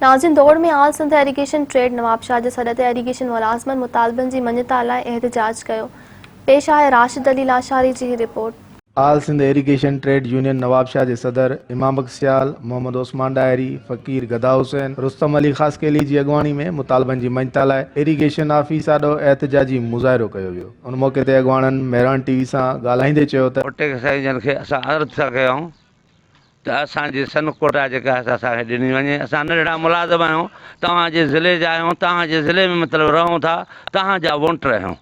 ناظرين دوڙ ۾ آل Sindh irrigation trade Nawabshah جي سڏ تي ايريگيشن ملازمن مطالبن جي مڃتا لاء احتجاج ڪيو. پيش آهي راشد علي لاشاري جي هي report. All Sindh irrigation trade union Nawabshah جي صدر امام بخش سيال، محمد عثمان ڏاهري، فقير گدا حسين، رستم علي خاصخيلي جي اڳواڻي ۾ مطالبن جي مڃتا لاء ايريگيشن آفيس آڏو احتجاجي مظاهرو ڪيو ويو. ان موقعي تي اڳواڻن مهراڻ ٽي وي سان ڳالهائيندي چيو ته. پوٽيڪ سائين جن کي اسان عرض ٿا ڪيون ته اسان جي سن ڪوٽا جيڪا آهي سا اسان کي ڏني وڃي اسان ننڍڙا ملازم آهيون توهان جي ضلعي جا آهيون توهان جي ضلعي ۾ مطلب رهون ٿا توهان جا وونٽر آهيون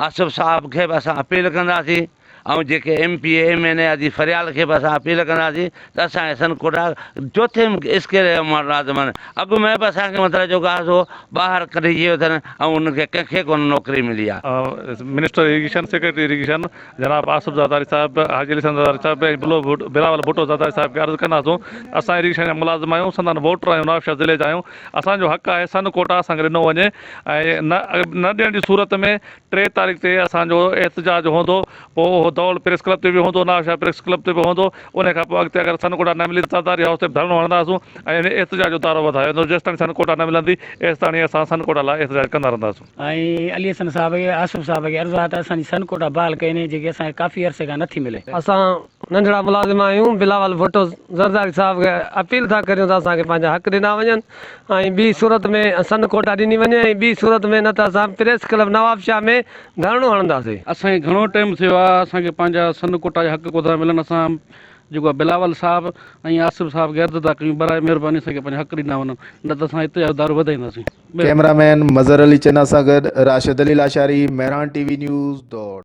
آصف صاحب کي به اسان اپيل ڪنداسين ۽ جيڪي M P A M N A Adi Faryal کي به اسان اپيل ڪنداسين ته اسان کي سن ڪوٽا چوٿين اسڪيل جا ملازم آهن اڳ ۾ به اسان کي مطلب جيڪو آهي سو ٻاهر ڪڍي ڇڏيو اٿن ۽ انهن کي ڪنهن کي ڪونه نوڪري ملي آهي. منسٽر ايريگيشن سيڪريٽري ايريگيشن جناب آصف زرداري صاحب، حاجي علي حسن زرداري صاحب ۽ بلو بلاول ڀٽو زرداري صاحب کي عرض ڪنداسون ته اسان ايريگيشن جا ملازم آهيون، سندن ووٽر آهيون، نوابشاهه ضلعي جا آهيون، اسان جو حق آهي سن ڪوٽا اسان کي ڏنو وڃي ۽ نه نه ڏيڻ جي صورت ۾ ٽي تاريخ تي اسان جو احتجاج هوندو، پوء اهو دوڙ پريس ڪلب تي به هوندو، نوابشاهه پريس ڪلب تي به هوندو، ان کان پوء اڳتي اگر سن ڪوٽا نه ملي ته سرداري هائوس تي به ڌرڻو هڻنداسون ۽ ان احتجاج جو دائرو وڌايو ويندو، جيستائين سن ڪوٽا نه ملندي ايستاڻي اسان سن ڪوٽا لاء احتجاج ڪندا رهنداسون. ۽ علي حسن صاحب کي آصف صاحب کي عرض آهي ته اسان جي سن ڪوٽا بحال ڪئي وڃي جيڪي اسان کي ڪافي عرصي کان نٿي ملي. اسان ننڍڙا ملازم آهيون بلاول ڀٽو زرداري صاحب کي اپيل ٿا ڪريون ته اسان کي پنهنجا حق ڏنا وڃن ۽ ٻي صورت ۾ سن ڪوٽا ڏني وڃي ۽ ٻي صورت ۾ نه ته اسان پريس ڪلب نوابشاهه ۾ ڌرڻو هڻنداسين. اسان کي گهڻو ٽيم ٿيو آهي اسان کي پنهنجا سن ڪوٽا جا حق ڪو ٿا ملن اسان جيڪو آهي بلاول صاحب ۽ آصف صاحب کي عرض ٿا ڪيون براء مهرباني اسان کي پنهنجا حق ڏنا وڃن نه ته اسان هتي دارو وڌائينداسين. ڪئميرا مين مظهر علي چنا سان گڏ Rashid Ali Lashari, Mehran T V news, Dor.